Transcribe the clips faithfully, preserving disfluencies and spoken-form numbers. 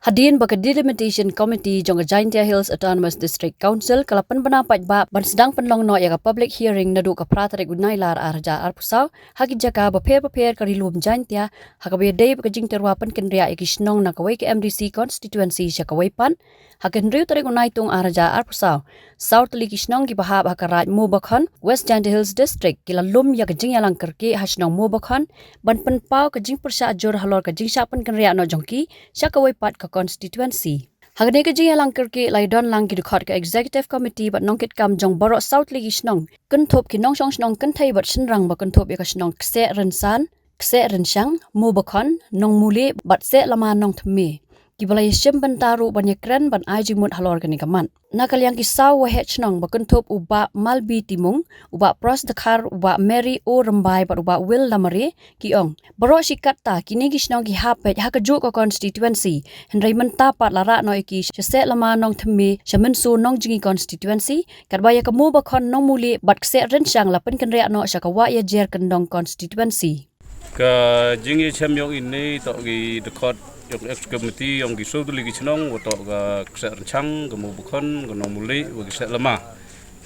Hadien ba ka Delimitation Committee jong ka Jaintia Hills Autonomous District Council ka la pynbna paidbah ban sdang pynlong noh ïa ka public hearing naduh ka phra tarik u Nailar ar hajar arphew saw ha ki jaka bapher bapher ka Ri Lum Jaintia, ha kaba ïadei bad ka jingtyrwa pynkynriah ïa ki shnong na kawei ka M D C constituency sha kawei pat, ha ka hynriew tarik u Naitung ar hajar arphew saw, saw tylli ki shnong kiba hap ha ka Raid Mobakhon, West Jaintia Hills District, ki la lum ïa ka jingïalang kyrkieh ha shnong Mobakhon ban pynpaw ka jingpyrshah jur halor ka jingshah pynkynriah noh jong ki sha kawei pat ka constituency. Ha kane ka jingïalang kyrkieh la ïadon lang ki dkhot ka Executive Committee bad nongkitkam jong baroh saw tylli ki shnong, kynthup ki nongshong shnong kynthei bad shynrang, ba kynthup ïa ka shnong Kseh Rynsan, Kseh Rynshang, Mobakhon, Nongmulieh bad Seh Lama Nongthymmai, kiba la ïashim bynta ruh ban ïakren ban ai jingmut halor kane ka mat. Na ka liang ki saw waheh shnong, ba kynthup u Bah Malbi Timung, u Bah Pros Dkhar, u Bah Mary O Rymbai bad u Bah Will Lamare, ki ong, baroh shi katta kine ki shnong ki hap peit ha kajuh ka constituency, hynrei mynta pat la rah noh ïa ki sha Seh Lama Nongthymmai sha Mynso Nongjngi constituency, katba ïa ka Mobakhon, Nongmulieh bad Kseh Rynshang la pynkynriah noh sha ka Wah Ïajer Kyndong constituency. Ka jingïashem yong ine toh ki dkhot yong ex committee yong ki saw tylli ki shnong, wa toh ka Kseh Rynshang, ka Mobakhon, ka Nongmulieh, wa ki Seh Lama.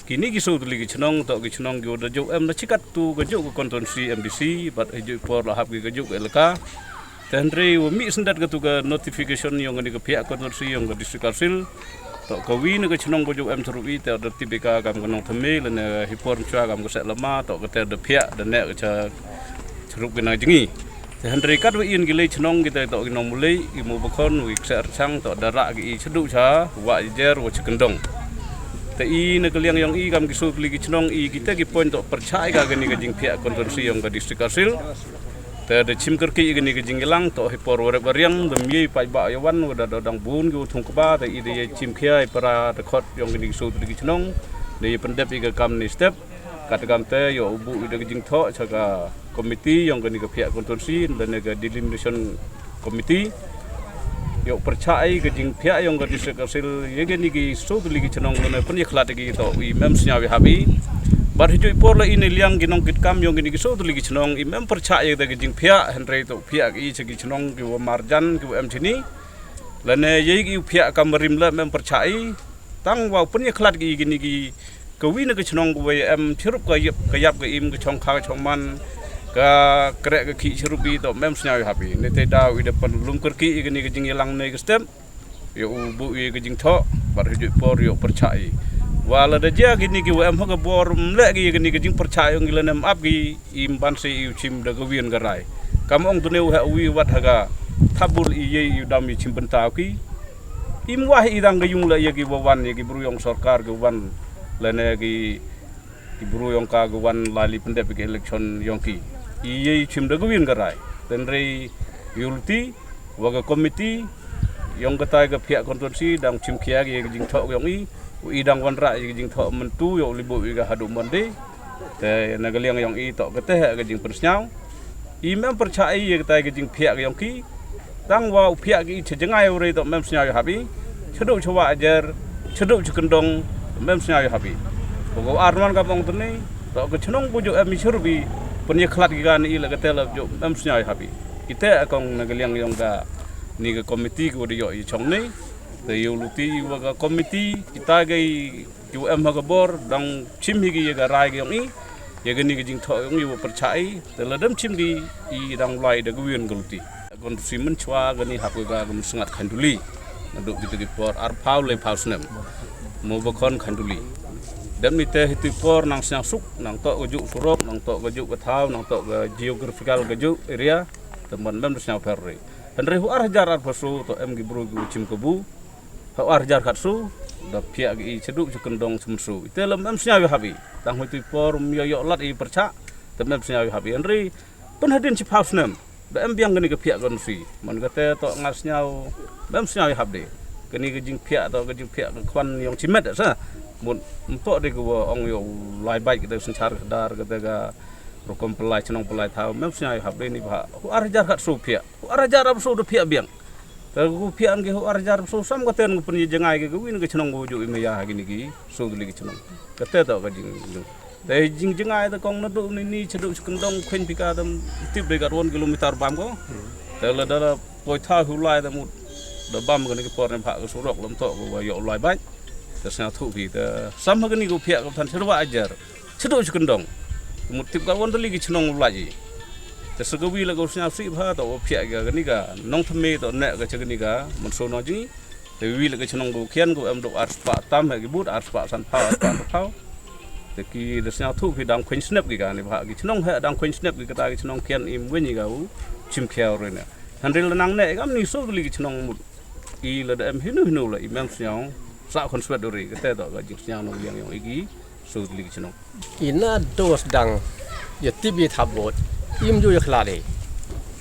Kine ki saw tylli ki shnong toh ki shnong ki wa da jooh em na shi katto kajuh ka constituency M D C, bad ha juh i por la hap ki kajuh ka elaka. Te hynrei wa mih syndet katto ka notification yong kane ka phiah constituency yong ka District Council, toh kawi na ka shnong ba jooh em sharup i, te da tip ïa ka kam ka Nongthymmai, lane ha i por mynshuwa kam ka Seh Lama, toh kata da phiah da neh ka sha sharup ka Nongjngi. Te hynrei katwa i ïa ki lei shnong kita toh ki Nongmulieh, ki Mobakhon, ki Kseh Rynshang, toh da rah ki i shaduh sha Wah Ïajer wa sha Kyndong. Te i na ka liang yong i kam ki saw tylli ki shnong, i kita ki point toh pyrshah ïa ka kane ka jingphiah constituency yong ka District Council. Te da shim kyrkieh ïa kane ka jingïalang, toh ha i por wa rep wa riang da mih paidbah ïa wan, wa da dang bun ki wa thung kba, te i da ïa shim khia ïa para dkhot yong kane ki saw tylli ki shnong, da ïa pyndep ïa ka kam ne step. Katkam te ïoh buh ïa da ka jingthoh sha ka committee yong kane ka phiah constituency lane ka Delimitation Committee, ïoh pyrshah ïa ka jingphiah yong ka District Council ïa kane ki saw tylli ki shnong, lane pynïakhlad ïa ki, toh im em sngew ïahap i. Bad ha juh i por la i na liang ki nongkitkam yong kane ki saw tylli ki shnong, im em pyrshah ïa da ka jingphiah, hynrei toh phiah ki sha ki shnong ki wa marjan, ki wa em shini, lane ïa ki u phiah kam rim la im em pyrshah i. Tang wa u pynïakhlad ki kine ki, kawi na ka shnong ka wa em sharup ka ïap, ka ïap ka im, ka chong kha ka chong man, ka kreh ka khih sharup i, toh im em sngew ïahap i. Ne te da u i da pynlum kyrkieh ïa kane ka jingïalang ne ka step, ïoh u buh ïa ka jingthoh, bad ha juh i por ïoh pyrshah i. Wa lada jia kine ki wa em ha ka bor, ym leh ki ïa kane ka jingpyrshah yong ki lane ym ap ki, im ban se i u shim da ka win ka rai. Kam ong tune u heh uwi wat ha ka thapbul i, ïa i u dam i shim bynta u ki. Im wah i dang ka yung la ïa ki wa wan, ïa ki bru yong sorkar ki wan, lane ki, ki bru yong ka ki wan la li pyndep ïa ki election yong ki. I ïa i shim da ka win ka rai. Te hynrei ïa u luti wa ka committee yong katai ka phiah constituency dang shim khia ïa ka jingthoh yong i, u i dang wanrah ïa ka jingthoh mynta, ïoh u li buh ïa ka haduh Monday. Te na ka liang yong i toh kata ka jingpynsngew. Im em pyrshah i ïa katai ka jingphiah ka yong ki. Tang wa u phiah ki i sha jngai u rei toh im em sngew ïahap i. Shaduh sha Wah Ïajer, shaduh sha Kyndong, im em sngew ïahap i. Ko ko ar man ka bong tuni, toh ka shnong bu ju em i sharup i, pynïakhlad ki kane i la kata la ju im em sngew ïahap i. Kita kong na ka liang yong kane ka committee ka wa da ïoh i chong ni. Te ïa u luti wa ka committee, kita ka i ki wa em ha ka bor, dang shim hi ki ïa ka rai ka yong i, ïa kane ka jingthoh yong i wa pyrshah i, te la dang shim ki i dang lai da ka win ka luti. Constituency mynshuwa kane hap ka ka Mynsngat Khanduli. Naduh kita ki por arphew laiphew snem. Mobakhon Khanduli. Dang mih te ha itu i por nang sniang suk, nang toh ka juh surok, nang toh ka juh ka thaw, nang toh ka geographical ka juh area, te man mem da sniang pher ri. Hynrei ha u ar hajar arphew saw toh em ki bru ki wa shim kabu, ha u ar hajar khatsaw, da phiah ki i shaduh sha Kyndong sha Mynso. Ite la mem sngew ïahap i. Tang ha itu i por ym ïoh ïoh lad i pyrshah, te mem sngew ïahap i. Hynrei pyn hadien shiphew snem, da em biang kane ka phiah constituency. Man kata toh nga sngew, mem sngew ïahap de. Kane ka jingphiah toh ka jingphiah ka khwan yong shimet sa. Mut ym toh de ka wa ong ïoh lai bait kata synshar khadar kata ka rukom pynlai shnong pynlai thaw, mem sngew ïahap de ni ba. Ha u ar hajar khatsaw phiah. Ha u ar hajar arphew saw da phiah biang. Te ku phiah ki ha u ar hajar arphew saw sam kata ngu pynïajngai ki, ka win ka shnong ka wa ju i maya ha kine ki saw tylli ki shnong. Kata toh ka jing, jing. Te jingjngai te kong naduh ni ni shaduh sha Kyndong khwin pika te tip de ka one kilometer bam ko. Te lada la poi thaw ha u lai te mut Da bam kane ki por ne bha ka surok lam tok ka wa yok lai bait. Te sngewthuh phi te sam ha kane ka phiah ka than sirwa ajar. Chido chi kendong. Mut tip ka wan tali ki chnong lai i. Te sa ka wi la ka sngewsi bha to phiah ka kane ka nong thamme to ne ka cha kane ka mun so no ji. Te wi la ka chnong ka khian ka em dok ar spah tam ha ki but ar spah san pha ar spah pha. Te ki da sngewthuh ki dang khwen snep ki ka ni bha ki chnong ha dang khwen snep ki kata ki chnong khian im wen i ka u chim khiaw re ne. Handril nang ne kam ni so ki li ki chnong mut. I la da em hinu hinu la i mem sñiaw sa khon swet dori ka te to ka jing sñiaw nong liang yong i ki so li ki chnong. Ina dos dang ya tibi thabot im ju ya khlade.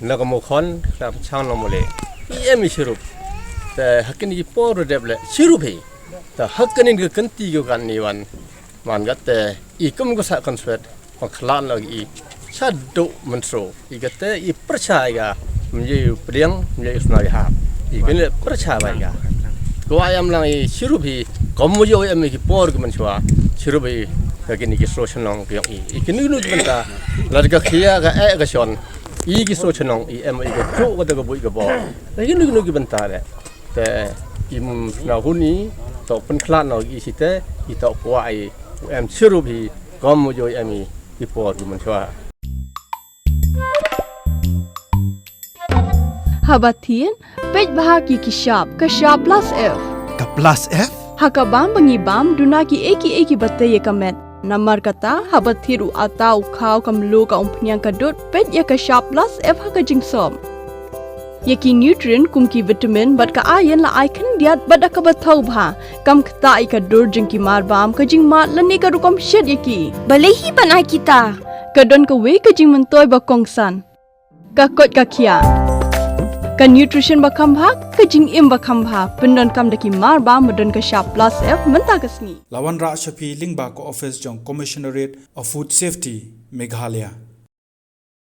Na ka mo khon ka chang no mo le. I em i sirup. Te hakin i por dep le sirup hi. Te hakin in ka kanti ko kan ni wan. Man ka te i kum ko sa khon swet. Pang khlan lo i sa do mentro i kate i percaya mye u pdiang mye u sna ha i kene percaya ba ya ko ayam lang i sirup hi kom mo yo em ki por ki menchwa sirup hi ka kini ki so chnong ki i kini nu benta la ka khia ka e ka shon i ki so chnong i em i ka chu ka da ka bui ka bo la kini nu ki benta le te i mun na huni to pen khlan no i site i to kwa i em sirup hi kom mo yo em i i por ki menchwa. Haba thied, peit bha ki ki shap, ka shap plus F. Ka plus F? Ha ka bam ba ngi bam, duna ki ei ki ei ki ba tei ïa ka met. Namar kata, haba thied u ata u khaw ka mluh ka umphniang ka dud, peit ïa ka shap plus F ha ka jingsop. Ïa ki nutrient kum ki vitamin bad ka iron la ai khyndiat bad da kaba thaw bha. Kam ktah ïa ka dur jong ki marbam ka jingmad lane ka rukom shet ïa ki. Balei hi ban ai kita? Ka don kawei ka jingmyntoi ba kongsan. Ka koit ka khiah. Ka nutrition ba kham bha, ka jingim ba kham bha. Pyndonkam da ki marbam ba don ka shap plus F mynta ka sngi. La wanrah sha phi lyngba ka office jong Commissionerate of Food Safety, Meghalaya.